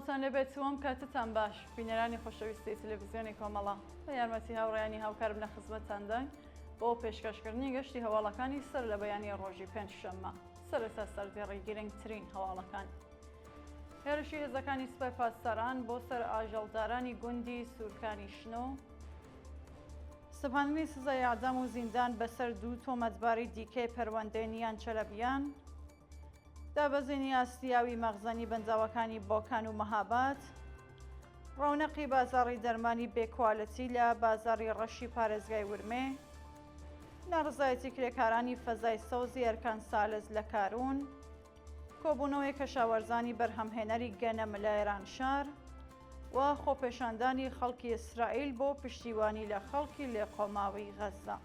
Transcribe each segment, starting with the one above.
سڵاوتان لێبێت و ئەم کاتەتان باش بینەرانی خۆشەویستی تەلەڤیزیۆنی کۆمەڵە بە یارمەتی هاوڕێیانی هاوکارم لە خزمەتتانداین بۆ پێشکەشکردنی گەشتی هەواڵەکانی سەر لە بەیانی ڕۆژی پێنجشەممە سەرەتا سەردێڕی گرنگترین هەواڵەکان. هێرشی هێزەکانی سوپای پاسداران بۆ سەر ئاژەڵدارانی گوندی سوورکانی شنۆ، سەپاندنی سزای ئێعدام و زیندان بەسەر دوو تۆمەتباری دیکەی پەروەندەی نیان چەلەبیان، دابەزینی ئاستی ئاوی مەخزەنی بەنداوەکانی بۆکان و مەهاباد، ڕەونەقی بازاڕی دەرمانی بێ کوالتی لە بازاڕی ڕەشی پارێزگای ورمێ، ناڕەزایەتی کرێکارانی فەزای سەوزی ئەرکان سالز لە کاروون، کۆبوونەوەی کەشاوەرزانی بەرهەمهێنەری گەنم لە ئێرانشار و خۆپێشاندانی خەڵکی ئیسرائیل بۆ پشتیوانی لە خەڵکی لێقەوماوی غەززە.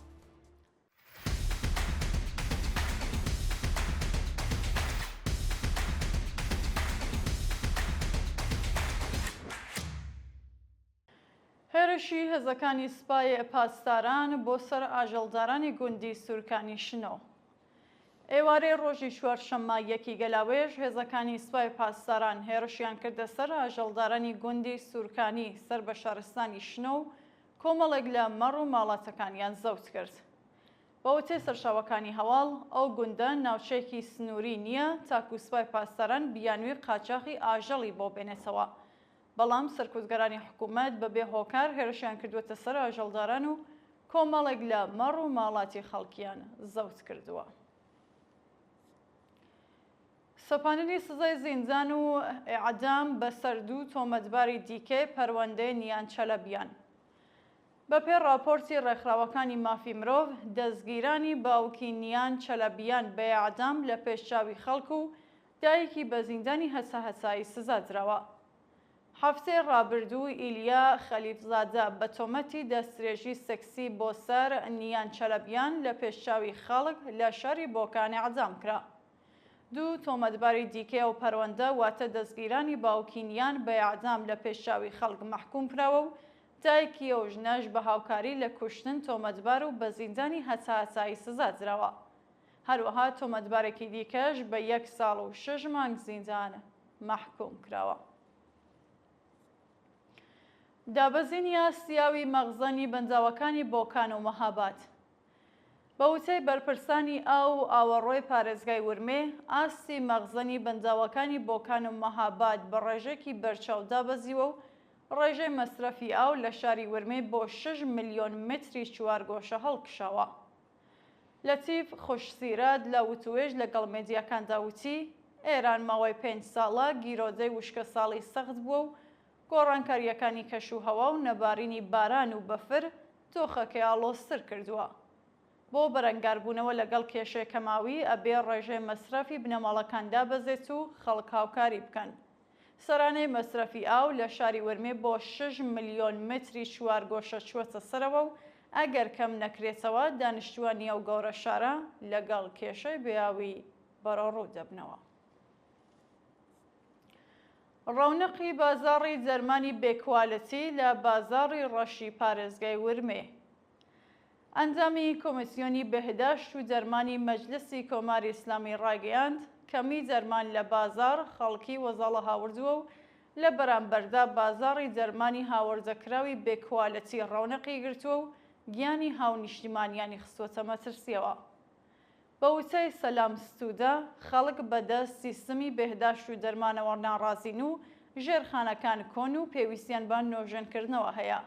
هێرشی هێزەکانی سپای پاسداران بۆ سەر ئاژەڵدارانی گوندی سوورکانی شنۆ. ئێوارەی ڕۆژی چوارشەممە یەکی گەلاوێژ هێزەکانی سپای پاسداران هێرشیان کردە سەر ئاژەڵدارانی گوندی سوورکانی سەر بە شارستانی شنۆ و کۆمەڵێک لە مەڕ و ماڵاتەکانیان زەوت کرد. بە وتەی سەرچاوەکانی هەواڵ، ئەو گوندە ناوچەیەکی سنووری نییە تاکوو سپای پاسداران بیانووی قاچاخی ئاژەڵی بۆ بێنێتەوە. بەڵام سەرکوتگەرانی حکوومەت بە بێ هۆکار هێرشیان کردووەتە سەر ئاژەڵداران و کۆمەڵێک لە مەڕ و ماڵاتی خەڵکیان زەوت کردووە. سەپاندنی سزای زیندان و ئێعدام بەسەر دوو تۆمەتباری دیکەی پەروەندەی نیان چەلەبیان. بەپێی ڕاپۆرتی ڕێکخراوەکانی مافی مرۆڤ، دەستگیرانی باوکی نیان چەلەبیان بە ئێعدام لە پێش چاوی خەڵک و دایکی بە زیندانی هەتاهەتایی سزا دراوە. هەفتەی ڕابردوو ئیلیا خەلیفزادە بە تۆمەتی دەستدرێژی سێکسی بۆ سەر نیان چەلەبیان لە پێش چاوی خەڵک لە شاری بۆکان ئێعدام کرا. دوو تۆمەتباری دیکەی ئەو پەروەندە واتە دەستگیرانی باوکی نیان بە ئێعدام لە پێش چاوی خەڵک مەحکووم کراوە و دایکی ئەو ژنەش بە هاوکاری لە کوشتن تۆمەتبار و بە زیندانی هەتاهەتایی سزا دراوە. هەروەها تۆمەتبارێکی دیکەش بە یەک ساڵ و شەش مانگ زیندان مەحکووم کراوە. دابەزینی ئاستی ئاوی مەخزەنی بەنداوەکانی بۆکان و مەهاباد. بە وتەی بەرپرسانی ئاو و ئاوەڕۆی پارێزگای ورمێ، ئاستی مەخزەنی بەنداوەکانی بۆکان و مەهاباد بە ڕێژەیەکی بەرچاو دابەزیوە و ڕێژەی مەسرەفی ئاو لە شاری ورمێ بۆ شەش ملیۆن مەتری چوارگۆشە هەڵکشاوە. لەتیف خوشسیرەت لە وتوێژ لەگەڵ مێدیاکاندا وتی، ئێران ماوەی پێنج ساڵە گیرۆدەی وشکەساڵی سەخت بووە و گۆڕانکارییەکانی کەشوهەوا و نەبارینی باران و بەفر دۆخەکەی ئاڵۆزتر کردووە. بۆ بەرەنگاربوونەوە لەگەڵ کێشەی کەماوی ئەبێ ڕێژەی مەسرەفی بنەماڵەکان دابەزێت و خەڵک هاوکاری بکەن. سەرانەی مەسرەفی ئاو لە شاری ورمێ بۆ شەش ملیۆن مەتری چوارگۆشە چووەتە سەرەوە و ئەگەر کەم نەکرێتەوە دانیشتووانی ئەو گەورە شارە لەگەڵ کێشەی بێئاوی بەرەوڕوو دەبنەوە. ڕەونەقی بازاڕی دەرمانی بێ کوالتی لە بازاڕی ڕەشی پارێزگای ورمێ. ئەندامی کۆمیسیۆنی بێهداشت و دەرمانی مەجلسی کۆماری ئیسلامی ڕایگەیاند، کەمی دەرمان لە بازاڕ خەڵکی وەزاڵە هاوردووە و لە بەرامبەردا بازاڕی دەرمانی هاوردەکراوی بێ کوالتی ڕەونەقی گرتووە و گیانی هاونیشتیمانیانی خستووەتە مەترسییەوە. بە وتەی سەلام ستوودە، خەڵک بە دەست سیستمی بێهداشت و دەرمانەوە ناڕازین و ژێرخانەکان کۆن و پێویستیان بە نۆژەنکردنەوە هەیە.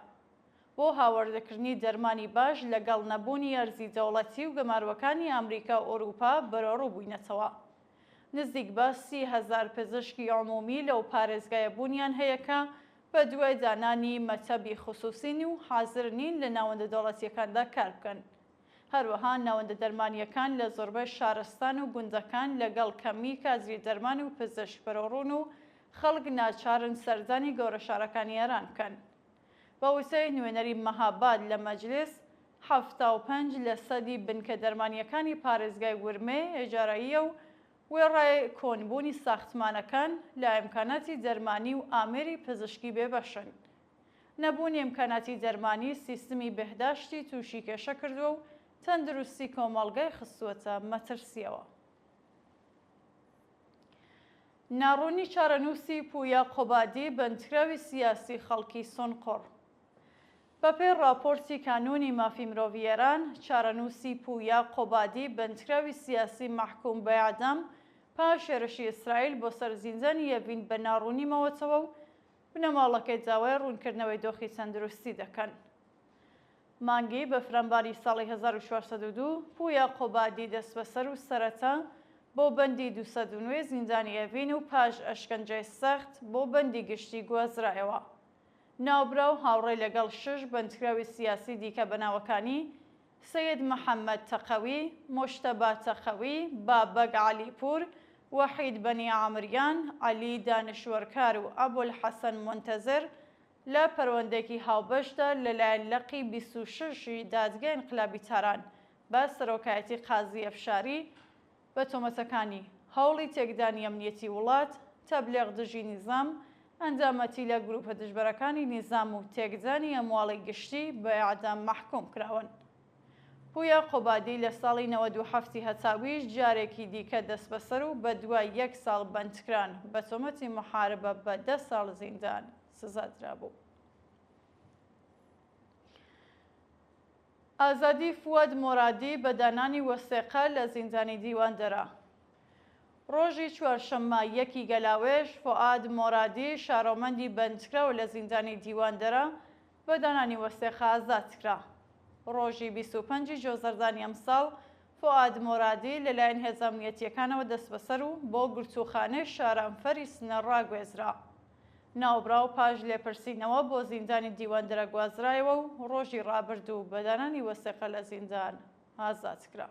بۆ هاوردەکردنی دەرمانی باش لەگەڵ نەبوونی ئەرزی دەوڵەتی و گەمارۆکانی ئامریکا و ئورووپا بەرەوڕوو بووینەتەوە. نزیک بە 30,000 پزشکی عمومی لەو پارێزگایە بوونیان هەیە کە بە دوای دانانی مەتەبی خسووسین و حازر نین لە ناوەندە دەوڵەتییەکاندا کار بکەن. هەروەها ناوەندە دەرمانییەکان لە زۆربەی شارستان و گوندەکان لەگەڵ کەمیی کادری دەرمان و پزشک بەرەوڕوون و خەڵک ناچارن سەردانی گەورەشارەکانی ئێران بکەن. بە وتەی نوێنەری مەهاباد لە مەجلیس، 75 لەسەدی بنکە دەرمانییەکانی پارێزگای ورمێ ئێجارەییە و وێڕای کۆنبوونی ساختمانەکان، لە ئیمکاناتی دەرمانی و ئامێری پزشکی بێبەشن. نەبوونی ئیمکاناتی دەرمانی سیستمی بێهداشتی تووشی کێشە کردووە و تەندروستی کۆمەڵگای خستووەتە مەترسییەوە. ناڕوونی چارەنووسی پوویا قوبادی بەندکراوی سیاسی خەڵکی سونقوڕ. بەپێی ڕاپۆرتی کانوونی مافی مرۆڤی ئێران، چارەنووسی پوویا قوبادی بەندکراوی سیاسی مەحکووم بە ئێعدام پاش هێرشی ئیسرائیل بۆ سەر زیندانی ئێڤین بە ناڕوونی ماوەتەوە و بنەماڵەکەی داوای ڕوونکردنەوەی دۆخی تەندروستی دەکەن. مانگی بەفرانباری ساڵی 1402 پویا قوبادی دەستبەسەر و سەرەتا بۆ بەندی 209 زیندانی ئێڤین و پاش ئەشکەنجەی سەخت بۆ بەندی گشتی گوازرایەوە. ناوبراو هاوڕێ لەگەڵ شەش بەندکراوی سیاسی دیکە بە ناوەکانی، سەید محەممەد تەقەوی، موجتەبا تەقەوی، بابەک عەلیپوور، وەحید بەنی عامریان، عەلی دانشوەرکار و ئەبولحەسەن مونتەزر، لە پەروەندەیەکی هاوبەشدا لەلایەن لقی 26 ی دادگای ئینقلابی تاران بە سەرۆکایەتی قازی ئەفشاری بە تۆمەتەکانی، هەوڵی تێکدانی ئەمنیەتی وڵات، تەبلیغ دژی نیزام، ئەندامەتی لە گرووپە دژبەرەکانی نیزام و تێکدانی ئەمواڵی گشتی بە ئێعدام مەحکووم کراون. پویا قوبادی لە ساڵی 97 ی هەتاویش جارێکی دیکە دەستبەسەر و بە دوای یەک ساڵ بەندکران بە تۆمەتی موحاربە بە دە ساڵ زیندان سزا درابوو. ئازادی فواد مۆرادی بە دانانی وەسێقە لە زیندانی دیواندەرە. ڕۆژی چوارشەممە یەکی گەلاوێژ، فوئاد مۆرادی شارۆمەندی بەندکراو لە زیندانی دیواندەرە بە دانانی وەسێقە ئازاد کرا. ڕۆژی 25 ی جۆزەردانی ئەمساڵ فوئاد مۆرادی لەلایەن هێزە ئەمنیەتییەکانەوە دەستبەسەر و بۆ گرتووخانەی شارامفەری سنە ڕاگوێزرا. ناوبراو پاش لێپرسینەوە بۆ زیندانی دیواندەرە گوازرایەوە و ڕۆژی ڕابردوو بە دانانی وەسێقە لە زیندان ئازاد کرا.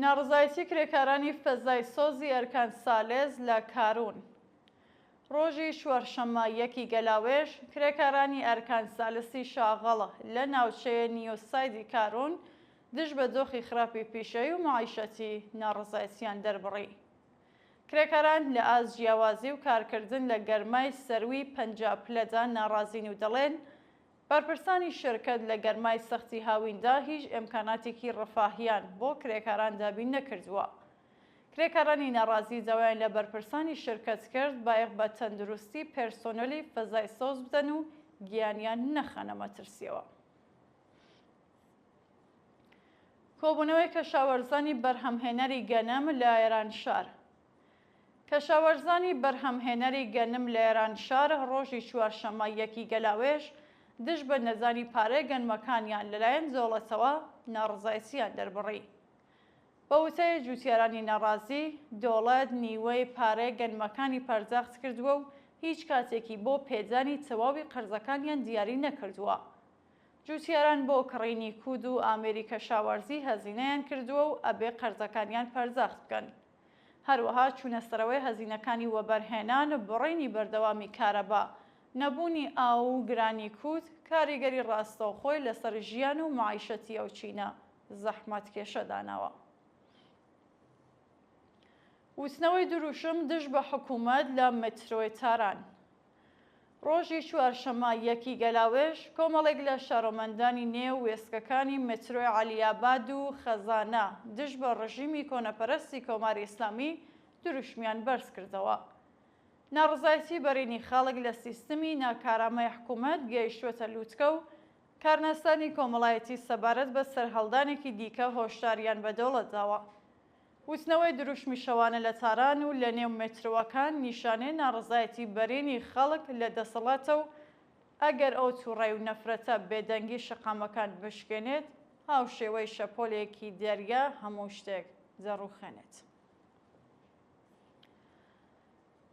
ناڕەزایەتی کرێکارانی فەزای سۆزی ئەرکان سالێز لە کارون. ڕۆژی چوارشەممە یەکی گەلاوێژ، کرێکارانی ئەرکان سالسی شاغڵ لە ناوچەیە نیوسایدی کارون دژ بە دۆخی خراپی پیشەیی و مەعیشەتی ناڕەزایەتیان دەربڕی. کرێکاران لە ئاست جیاوازی و کارکردن لە گەرمای سەرووی 50 پلەدا ناڕازین و دەڵێن، بەرپرسانی شرکەت لە گەرمای سەختی هاویندا هیچ ئیمکاناتێکی ڕفاهیان بۆ کرێکاران دابین نەکردووە. کرێکارانی ناڕازی داوایان لە بەرپرسانی شرکەت کرد بایەخ بە تەندروستی پێرسۆنێلی فەزای سەوز بدەن و گیانیان نەخەنە مەترسیەوە. کۆبوونەوەی کەشاوەرزانی بەرهەمهێنەری گەنم لە ئێرانشار. کەشاوەرزانی بەرهەمهێنەری گەنم لە ئێرانشار ڕۆژی چوارشەممە یەکی گەلاوێژ دژ بە نەدانی پارەی گەنمەکانیان لەلایەن دەوڵەتەوە ناڕەزایەتییان دەربڕی. بە وتەی جووتیارانی ناڕازی، دەوڵەت نیوەی پارەی گەنمەکانی پەرداخت کردووە و هیچ کاتێکی بۆ پێدانی تەواوی قەرزەکانیان دیاری نەکردووە. جووتیاران بۆ کڕینی کوود و ئامێری کەشاوەرزی هەزینەیان کردووە و ئەبێ قەرزەکانیان پەرداخت بکەن. هەروەها چوونەسەرەوەی هەزینەکانی وەبەرهێنان، بڕینی بەردەوامی کارەبا، نەبوونی ئاو و گرانی کووت کاریگەری ڕاستەوخۆی لەسەر ژیان و مەعیشەتی ئەو چینە زەحمەتکێشە داناوە. وتنەوەی دروشم دژ بە حکوومەت لە مترۆی تاران. ڕۆژی چوارشەممە یەکی گەلاوێژ، کۆمەڵێک لە شارۆمەندانی نێو وێستگەکانی مترۆی عەلیئاباد و خەزانە دژ بە ڕژیمی کۆنەپەرستی کۆماری ئیسلامی دروشمیان بەرز کردەوە. ناڕەزایەتی بەرینی خەڵک لە سیستمی ناکارامەی حکوومەت گەیشتووەتە لووتکە و کارناسانی کۆمەڵایەتی سەبارەت بە سەرهەڵدانێکی دیکە هۆشداریان بە دەوڵەت داوە. وتنەوەی دروشمی شەوانە لە تاران و لە نێو مێترۆوەکان نیشانەی ناڕەزایەتی بەرینی خەڵک لە دەسەڵاتە و ئەگەر ئەو توڕەی و نەفرەتە بێدەنگی شەقامەکان بشکێنێت، هاوشێوەی شەپۆلێکی دەریا هەموو شتێک دەڕووخێنێت.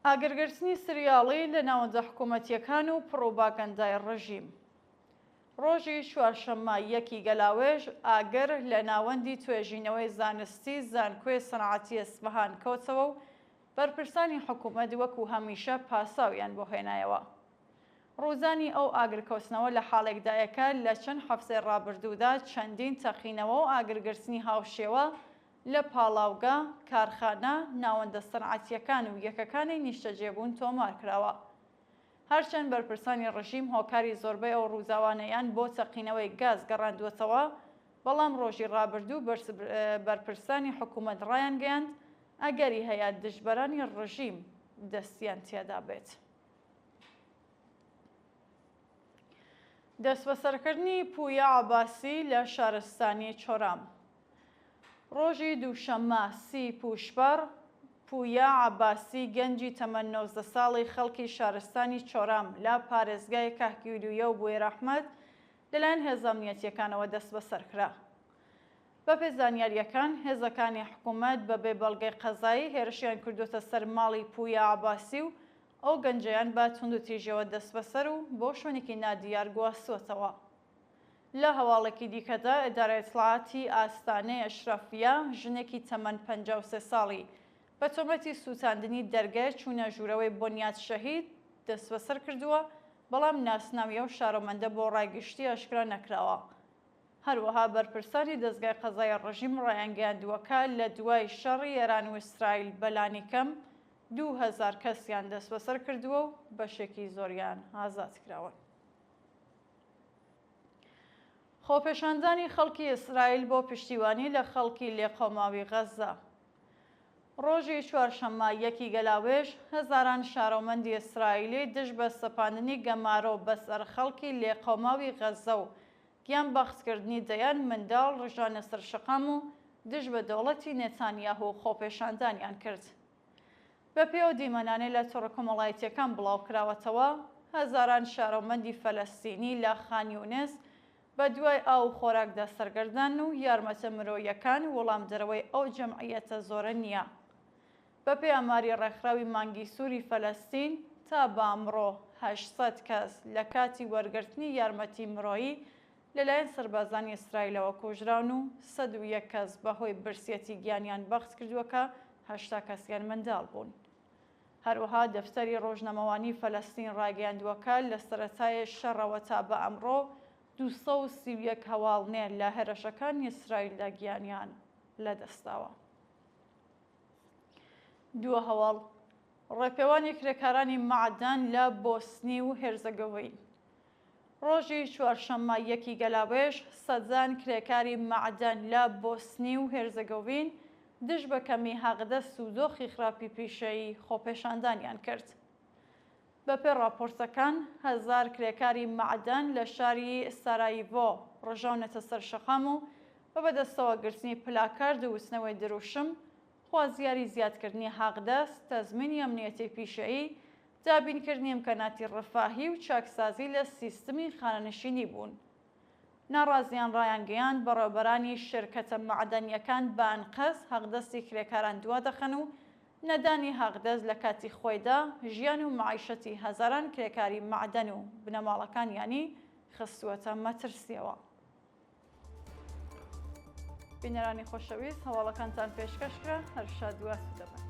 ئاگرگرتنی سریاڵی لە ناوەندە حکوومەتییەکان و پڕوباگەندای ڕژیم. ڕۆژی چوارشەممە یەکی گەلاوێژ، ئاگر لە ناوەندی توێژینەوەی زانستی زانکۆی سەنعەتی ئەسفەهان کەوتەوە و بەرپرسانی حکوومەت وەکوو هەمیشە پاساویان بۆ هێنایەوە. ڕوودانی ئەو ئاگرکەوتنەوە لە حاڵێکدایە کە لە چەند هەفتەی ڕابردوودا چەندین تەقینەوە و ئاگرگرتنی هاوشێوە لە پاڵاوگە، کارخانە، ناوەندە سەنعەتییەکان و یەکەکانی نیشتەجێبوون تۆمار کراوە. هەرچەند بەرپرسانی ڕژیم هۆکاری زۆربەی ئەو ڕووداوانەیان بۆ تەقینەوەی گاز گەڕاندووەتەوە، بەڵام ڕۆژی ڕابردوو بەرپرسانی حکوومەت ڕایانگەیاند، ئەگەری هەیە دژبەرانی ڕژیم دەستیان تیادا بێت. دەستبەسەرکردنی پویا عەباسی لە شارستانی چۆرام. ڕۆژی دووشەممە سی پووشپەڕ، پویا عەباسی گەنجی تەمەن 19 ساڵی خەڵکی شارستانی چۆرام لە پارێزگای کەهگیلویە و بوێرئەحمەد لەلایەن هێزە ئەمنیەتییەکانەوە دەستبەسەر کرا. بەپێی زانیارییەکان، هێزەکانی حکومەت بەبێ بەڵگەی قەزایی هێرشیان کردووەتە سەر ماڵی پویا عەباسی و ئەو گەنجەیان بە توندوتیژیەوە دەستبەسەر و بۆ شوێنێکی نادیار گواستووەتەوە. لە هەواڵێکی دیکەدا ئیدارەی ئیتڵاعاتی ئاستانەی ئەشرەفیە ژنێکی تەمەن 53 ساڵی بە تۆمەتی سووتاندنی دەرگای چوونە ژوورەوەی بۆنیاد شەهید دەستبەسەر کردووە، بەڵام ناسناوی ئەو شارۆمەندە بۆ ڕای گشتی ئاشکرا نەکراوە. هەروەها بەرپرسانی دەزگای قەزای ڕژیم ڕایانگەیاندووە کە لە دوای شەڕی ئێران و ئیسرائیل بەلانیکەم 2000 کەسیان دەستبەسەر کردووە و بەشێکی زۆریان ئازاد کراون. خۆپێشاندانی خەڵکی ئیسرائیل بۆ پشتیوانی لە خەڵکی لێقەوماوی غەززە. ڕۆژی چوارشەممە یەکی گەلاوێژ، هەزاران شارۆمەندی ئیسرائیلی دژ بە سەپاندنی گەمارۆ بەسەر خەڵکی لێقەوماوی غەززە و گیان بەختکردنی دەیان منداڵ ڕژانە سەر شەقام و دژ بە دەوڵەتی نێتانیاهو خۆپێشاندانیان کرد. بەپێی ئەو دیمەنانەی لە تۆڕە کۆمەڵایەتییەکان بڵاوکراوەتەوە، هەزاران شارۆمەندی فەلەستینی لە خان یونس بەدوای ئاو و خۆراکدا سەرگەردانن و یارمەتە مرۆییەکان وەڵامدەرەوەی ئەو جەمعیەتە زۆرە نییە. بەپێی ئاماری ڕێکخراوی مانگی سووری فەلەستین، تا بە ئەمڕۆ 800 کەس لە کاتی وەرگرتنی یارمەتی مرۆیی لەلایەن سەربازانی ئیسرائیلەوە کوژراون و 101 کەس بەهۆی برسیەتی گیانیان بەخت کردووە کە 80 کەسیان منداڵ بوون. هەروەها دەفتەری ڕۆژنامەوانی فەلەستین ڕایگەیاندووە کە لە سەرەتای شەڕەوە تا بە ئەمڕۆ 231 هەواڵنێر لە هێرشەکانی ئیسرائیلدا گیانیان لەدەستداوە. دووە هەواڵ ڕێپێوانی کرێکارانی مەعدەن لە بۆسنی و هێرزەگۆڤین. ڕۆژی چوارشەممە یەکی گەلاوێژ سەدان کرێکاری مەعدەن لە بۆسنی و هێرزەگۆڤین دژ بە کەمی حەقدەست و دۆخی خراپی پیشەیی خۆپێشاندانیان کرد. بەپێی ڕاپۆرتەکان هەزار کرێکاری مەعدەن لە شاری سارایڤۆ ڕژاونەتە سەر شەقام و بە بەدەستەوە گرتنی پلاکارد و وتنەوەی دروشم خوازیاری زیادکردنی حەقدەست، تەزمینی ئەمنیەتی پیشەیی، دابینکردنی ئیمکاناتی ڕەفاهی و چاکسازی لە سیستمی خانەنشینی بوون. ناڕازیان ڕایانگەیاند، بەڕێوەبەرانی شرکەتە مەعدەنییەکان بە ئەنقەست حەقدەستی کرێکاران دوادەخەن و نەدانی حەقدەست لە کاتی خۆیدا ژیان و مەعیشەتی هەزاران کرێکاری مەعدەن و بنەماڵەکانیانی خستووەتە مەترسییەوە. بینەرانی خۆشەویست هەواڵەکانتان پێشکەش کرا هەر شاد و ئاسوودە بن.